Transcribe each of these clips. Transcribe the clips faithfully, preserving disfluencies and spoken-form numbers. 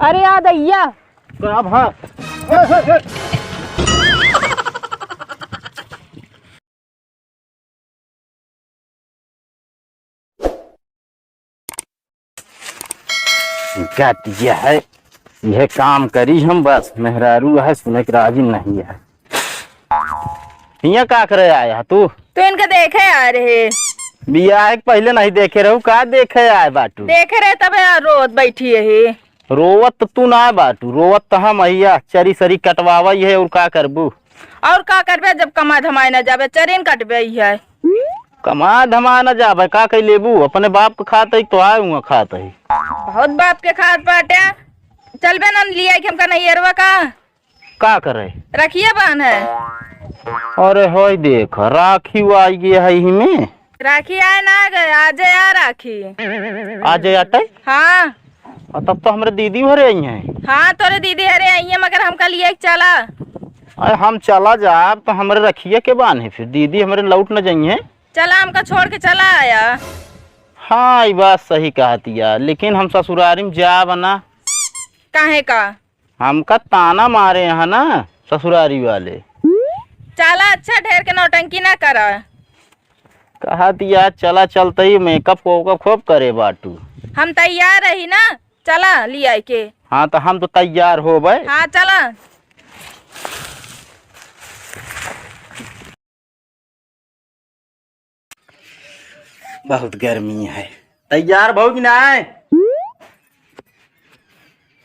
अरे आ दैया। का भा? गट यह है, यह काम करी हम बस, मेहरारू है, सुने के राजी नहीं है। हियाँ का करे आया तू? तू इनके देखे आ रहे। बियाह के पहले नहीं देखे रहू, का देखे आए बाटू? देखे रहे तबे रोत बैठी है। रोवत त तू ना बाटू, रोवत त हम अहिया, चरी सरी कटवावई है, और का करबू? और का करबे, जब कमा धमाए न जाबे, चरी न कटबे ही है। कमा धमाए न जाबे, का कई लेबू? अपने बाप के खात ही तो आए हुआ खात ही। बहुत बाप के खात बाटे। चलबे न लिया के हमका नैहरवा का। का करे? राखिया बांध है। अरे होय देख, राखी वो आई गई है ही में। राखी आए ना गए, आजे आ राखी। आजे आटे? हाँ। आ, तब तो हमरे दीदी भरे आई हैं। हाँ, तोरे दीदी हरे आई हैं, मगर हमका लिए के चला। अरे हम चला जाब तो हमरे रखिए के बान है, फिर दीदी हमरे लौट न जाई हैं। चला, हमका छोड़ के चला आया। हाँ, ई बात सही कहतिया, लेकिन हम ससुरारी में जाब ना। काहे का? हमका ताना मारे हैं ना ससुरारी वाले। चला अच्छा, ढेर के नौटंकी ना करा। कहतिया चला, चलते ही मेकअप वेकअप खूब करे बाटू। हम तैयार रही ना, चला लिया के। हाँ, तो हम तो तैयार होबे। हाँ, चला। बहुत गर्मी है। तैयार भउजी ना है?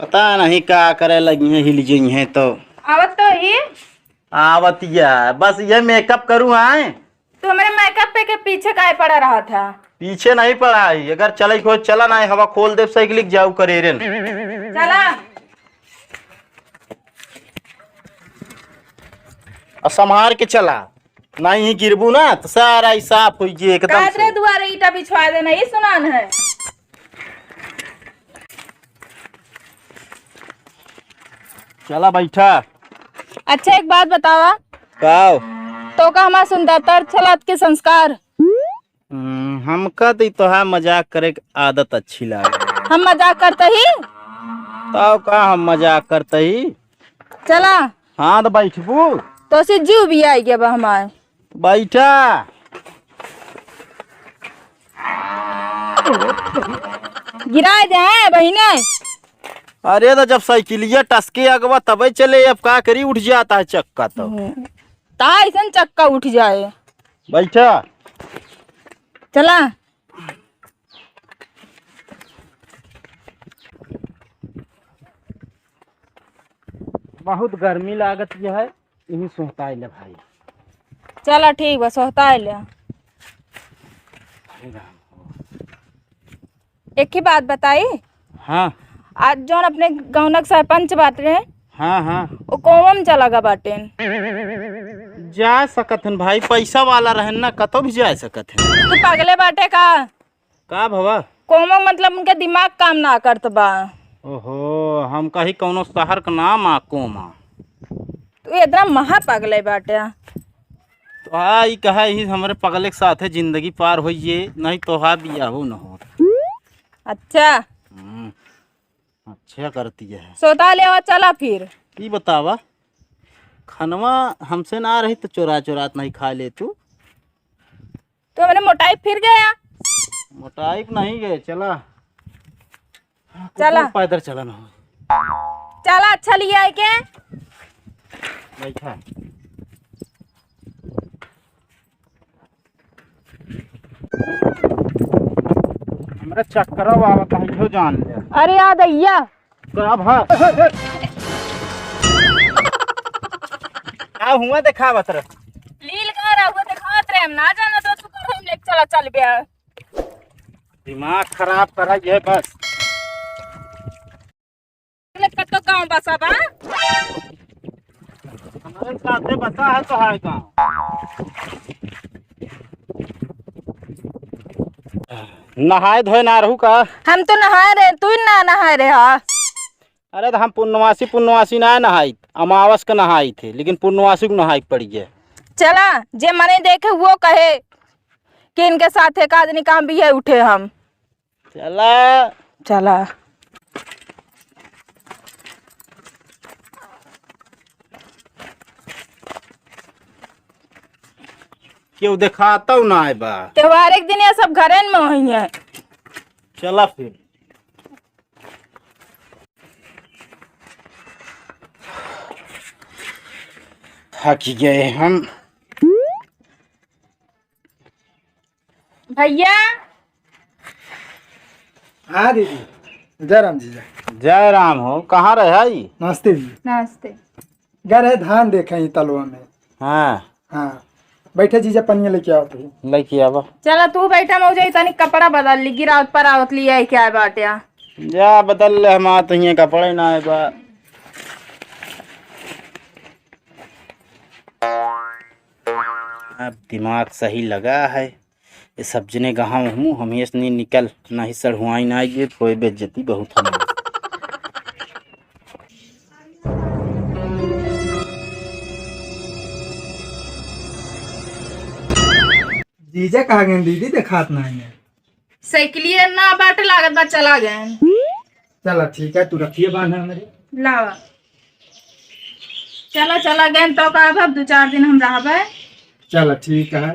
पता नहीं का करे लगी हैं, हिल गई हैं तो। आवत तो ही। आवतिया, बस ये मेकअप करूँ आए। तू हमरे मेकअप पे के पीछे काहे पड़ा रहा था? पीछे नहीं पड़ा है, अगर चले को चला ना है, हवा खोल दे साइकिल के जाऊ करे रे। चला। और संभार के चला। नहीं ही गिरबू ना तो सारा ही साफ होई जे एकदम काहे से। रे दुआरे ईटा बिछवा देना, ये सुनान है। चला बैठा। अच्छा एक बात बतावा। का? तो का हमार सुंदरता अच्छा लागत के संस्कार? हम्म, हमका तो ई तोहार मजाक करे के आदत अच्छी लागे। हम मजाक करते ही? तब का हम मजाक करते ही? चला। हाँ, तो बैठबू? तो से जीव भी आई गया बा हमार। बैठा। गिराए दे हैं, बहिने। अरे, तो जब साइकिलिया टसके अगवा, तबे चले, अब का करी, उठ जाता है चक्का तो। हम्म। ता ऐसन चक्का उठ जाए। बैठा। चला। बहुत गर्मी लागत यह है, यही सोहताई ले भाई। चला ठीक बा, सोहताई ले। एक ही बात बताई। हाँ। आज जौन अपने गौनक सरपंच बाटे, हाँ, हाँ। वो कोमा में चला गा बाटेन। जा सकत हन भाई, पैसा वाला रहन ना, कतो भी जा सकत हन। तू पगले बाटे का? का भवा? कोमा मतलब उनके दिमाग काम ना करत बा। ओहो, हम कही कौनो शहर का नाम आ कोमा। तू इतना महा पगले बाटे। तो हाँ, ई कहा ही हमरे पगले के साथे जिंदगी पार होइए, नहीं तो हाँ बियाहो न हो। अच्छा। हम्म। अच्छा करती है। सोता ले आवा, चला फिर। ई बतावा, खनवा हमसे ना रही तो चोरा चोरा नहीं खा ले तू। तू हमरे मोटाई फिर गया। मोटाई पे नहीं गए, चला। चला। पैदल चला ना हो। चला, अच्छा लिया है के? बैठा। हमरा चक्करवा आवत है, इहो जान ले। अरे आ दैया। का भा? का हुआ देखावत रह? लील का रहुआ देखावत रहे, हम ना जाना तो तू कर हम लेके चला चल बे। दिमाग खराब करा ये बस। कतो गाँव बसा बा? हमारे साथे बसा है तो है गाँव। नहाए धोए ना रहू का? हम तो नहाए रहे, तू ही ना नहाए रहे हा। अरे तो हम पुन्नवासी, पुन्नवासी ना नहाई, अमावस का नहाई थे, लेकिन पुन्नवासी को नहाई पड़ी है। चला, जे मने देखे वो कहे कि इनके साथ एक आदमी काम भी है, उठे हम। चला। चला। केहू देखातउ नाहीं बा। त्योहार एक दिन ये सब घरेन में होइहैं। चला फिर। थक गए हम। भइया। हाँ दीदी, जय राम जीजा। जय राम हो, कहाँ रहे ई? नमस्ते जी। नमस्ते। गए रहे धान देखे ही तलवा में। हाँ। हाँ, बैठे जीजा, पनिया लेके आवत ही। लेके आवा। चला तू बैठा, मौजा तनी कपड़ा बदल ली, गिरावत परावत लिया है क्या बाटे? जा बदल ले, हम आत ही, कपड़े नाहीं बा। अब दिमाग सही लगा है। ये सब जने गहाँ हूँ, हम ये नहीं निकल, नहीं सड़हुआई ना आइए, कोई बेइज्जती बहुत हमारी। जीजा कहाँ गए दीदी, देखात नाहीं है। साइकिलिया ना बाटे, लागत बा चला गए। चला ठीक है, तू रखिए बांधा हमरे। लावा। चला, चला गए तो का, अब दो चार दिन हम रहबे। चला ठीक है।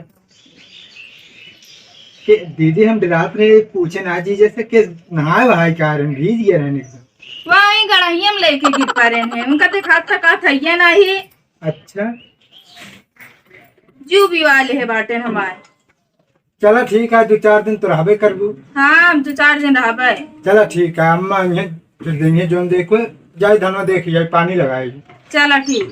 के दीदी, हम रात में पूछे ना जीजा से के नहाए वहाए का रहे, भीज गए रहे एकदम। वही गड़हिया में लेके गिर पड़े हैं, उनका देखात थकात है ये नहीं। अच्छा। जू भी वाले है बाटे हमारे। चला ठीक है, दो चार दिन तो रहबे करबू। हाँ, हम दो चार दिन रहबे। चला ठीक है, अम्मा इहे फिर दिन ये जोन देखो, जाए धनवा देखी जाए, पानी लगाई। चला ठीक।